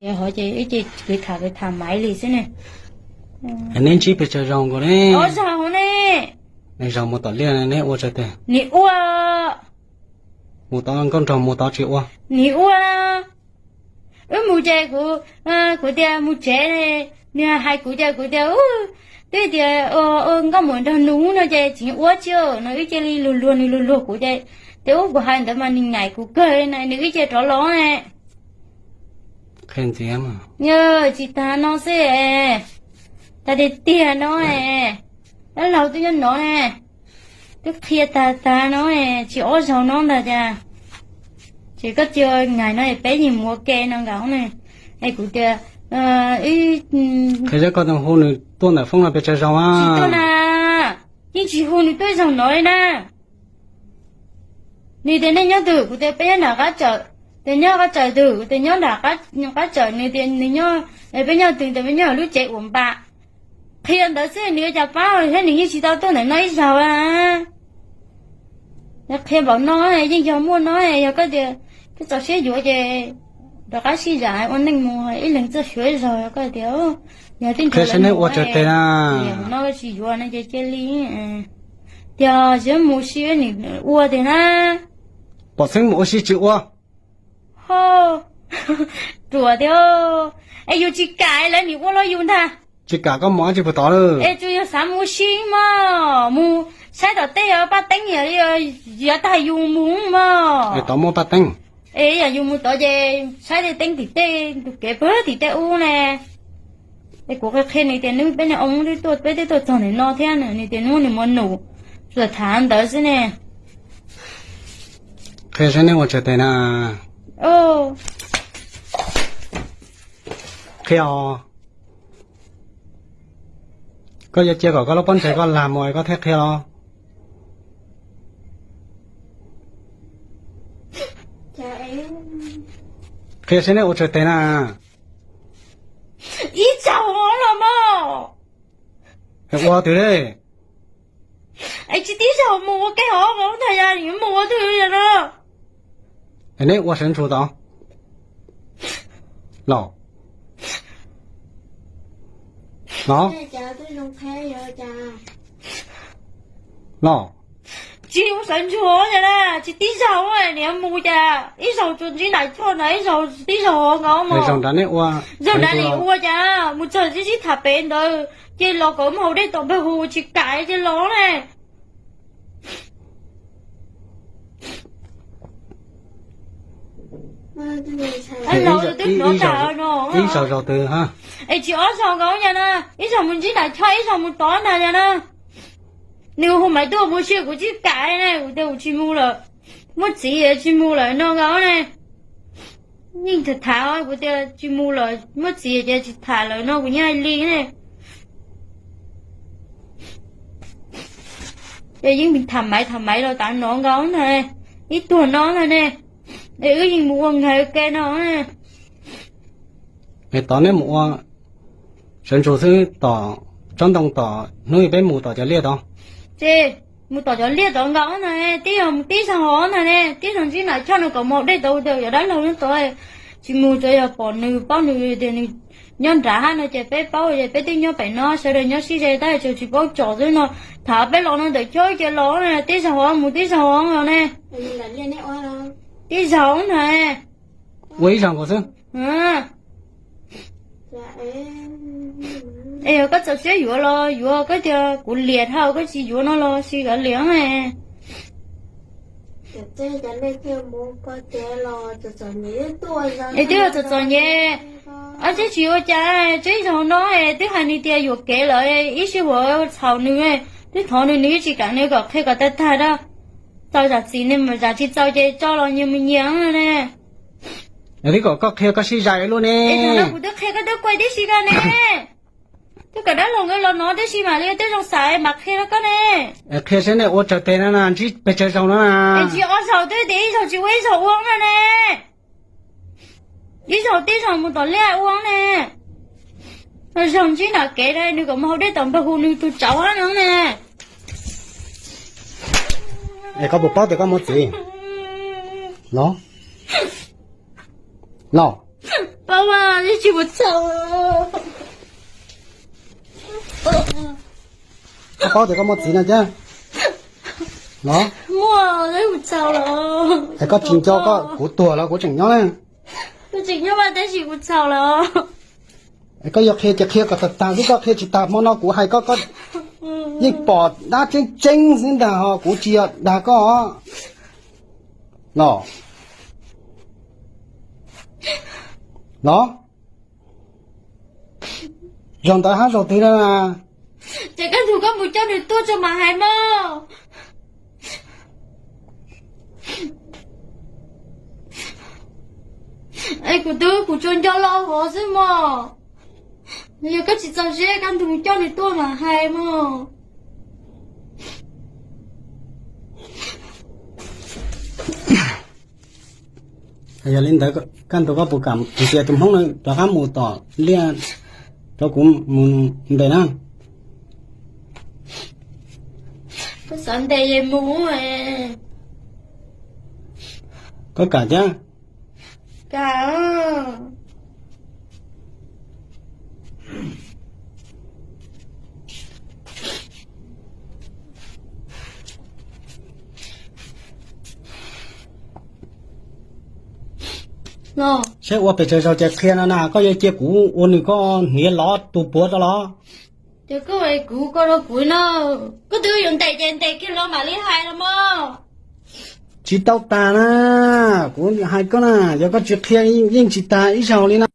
Hov ces ib ce kwv tham kwv tham maiv li xwb ne. Neb ntsib pes tsawg zaus nkaus ne? Ob zaug ne. Neb zaus mus tom liaj neb ua tsawg tes? Nws ua. Mus tod nkauj nraug mus tod tsis ua. Nws ua. Wb mus ces kuv, kuv tias mus tsev, nws hais kuv ces kuv tias, twb tias nkauj muam nrog nws no ces tsis ua tsi no, wb cia li luag luag nws luag luag kuv ces, tias ub kuv hais ntawd mas nws nyaim kuv kawg na, nws wb cia rov los ne. Qhia ntxiv. Yog tsis tas no xwb, tas tiag tiag no, dab laug twb nyob no ne, twb qhia tag tag no, tsis ob zaug no ntag cas. Ces koj cia nyaim no peb yeej mus ua ke no nkaus ne. Es kuv tias, qhia koj hu nws tuaj ntawm foob no pes tsawg zaus a? Tsis tuaj na, yeej tsis hu nws tuaj zaug no li na. Nws tias nej nyob twg, kuv tias peb nyob nram qab tsawm. Tias nyob qab tsawm twg, kuv tias nyob nram qab tsawm, nws tias nws nyob, peb nyob twg, tias peb nyob lub tsev uas npam. Qhia ntawd xwb nws ua cas pab thiab, nws yeej tsis tau tuaj ntawm no ib zaug a. Qhia npaum no yeej yog muaj no, yog koj tias koj txaus siab yuav ces rov qab sib zam ua neej mus ib leeg txoj suav ib zaug, yog koj tias yog tib nrog lawv mus ua tsav tes na, no tsis yuav no ces cia li. Tias tsis mus sib nws ua tiag na. Pom xeeb mus ua si tsis ua. Ho, ruam tiag. Es yus tsis kam lawv nim ua los yus ntag. Tsis kam koj mus tsis puas tod lawm. Es tsuas yog xav mus ua si mog, mus saib tom tej paj teeb, yuav tag yus mus mog. Es tod muaj paj teeb. Es yam yus mus tod ces saib tej teeb tim tej tus kev pag tim tej ub ne. Es kuv qhia qhia nws tias nws peb niag oo twb tuaj, peb twb tuaj txog ntawm no thiab, nws tias nws muaj nws mus num, tsuas tham ntawd xwb ne. Qhia saib neb ua tsav tes na. Qhia os. Koj yuav cia kom koj lub pob ntseg koj lag mus koj thiaj qhia los? Qhia saib neb ua tsav tes na. Ib zaug los mas. Ua twg li? Es tsis tib zaug mus ua ke hov ntag, yog mus ua twg no? Es neb ua sawv ntsug tod los? Los? Los? Tsis ua sawv ntsug na, tsis tib zaug, nim mus cas ib zaug tsuas ntsib nram choj ntawd, ib zaug tib zaug nkaus. Zaug nrad neb ua, zaug nrad nim ua cas mus txog sib sib tham pem ntawd ces los kom mus haus dej tom npawg hu tsis kam ces los ne. Twb hnov tas no. Ib zaug zaug twg? Es tsis ob zaug nkaus yog na, ib zaug mus ntsib nram choj, ib zaug mus tod ntag yog na. Nws hu Maiv tuaj mus seb kuv tsis kam ne, kuv tias kuv tsis mus lawm, muaj txiv tsis mus lawm no nkaus ne. Yeej tham tham kuv tias tsis mus lawm, muaj txiv ces tsis tham lawm no kuv yeej hais li ne. Ces yeej tham Maiv tham Maiv los tas no nkaus ntag, ib tuag no ntag ne. Es wb yeej mus ua nkag ua ke no. Es tod neb mus ua sawv ntsug xwb tom tsob ntoo tom hnub peb mus tom cov liaj tod. Ces mus tom cov liaj tod nkaus ntag, tib zaug mus tib zaug ntag ne, tib zaug ntsib nram choj no kom mus haus dej tod, cov dab laug nyob tod tsis mus, tsuas yog pom nws paub nws tias nws nyob nrad hab no ces peb paub ces peb twb nyob pem no sawv daws nyob sib ze tab sis tsis paub tsom xwb no. Tham peb los no ntawm choj ces los na, tib zaug mus tib zaug los ne. Tib zaug ntag. Ua ib zaug nkaus xwb. Es yog koj txaus siab yuav los yuav, koj tias kuv liam dhau koj tsis yuav no los sis kav liam. Es twb yog txom txom nyem, ab tsis ua cas, tib zaug no twb hais nws tias yuam kev lawm, ib sij huam txhaum nws, twb thov nws nws yeej tsis kam, nws kom qhia kom tag tag da. Txaus zam txim ne, zam tsis txaus ces tso los nyias mus nyias ne. Twb kom koj qhia koj sib zais lub ne. Kuv twb qhia koj twb kuaj tib si ko ne. Twb kom dab laug nkawd los no tib si mam li twb zoo xaiv mam qhia rau koj ne. Qhia saib nej ua tsav tes no na, ntsib pes tsawg zaus no na. Ntsib ob zaus twb tias ib zaug tsis ua ib zaug ua na ne. Ib zaug tib zaug mus tom liaj ua ne. Zaug ntsib nram kev nws kom mus haus dej tom npawg hu nws tus tsauv no ne. Es koj puas paub tias koj muaj txiv los? Los. Tsis mus txog. Koj paub tias koj muaj txiv no thiab los? Es koj tsis nco koj kuv tuag los kuv tseem nyob na. Koj yuav qhia ces qhia kom tag tag xwb, koj qhia tsis tag hmo no kuv hais koj, koj yeej pom dab tseeb tseeb xwb ntag ho kuv tsis yog dag koj os. Los, los, zaum ntawd hab zaum twg na? Ces koj ntug koj mus coj nws tuaj tso mas hais mog. Es kuv twb kuv tsuas nco los hov xwb mog. Yog koj tsis txaus siab koj ntug coj nws tuaj mas hais mog. Yog li ntawd kaj ntug koj puas kam ntias tus hmoob no rov qab mus tom liaj rau kuv mus ntes na? Koj xav ntes es mus. Koj kam thiab? Kam. Saib ua pes tsawg zaug ces qhia no na, koj yuav cia kuv ua nws koj hniav lov tus puav rau los? Ces koj kuv ko rau kuv no, koj twb yuav ntes ces ntes kiag los mam li hais los mog. Tsis tau tas na, kuv hais koj na, yog koj tsis qhia yeej tsis tas ib zaug li na.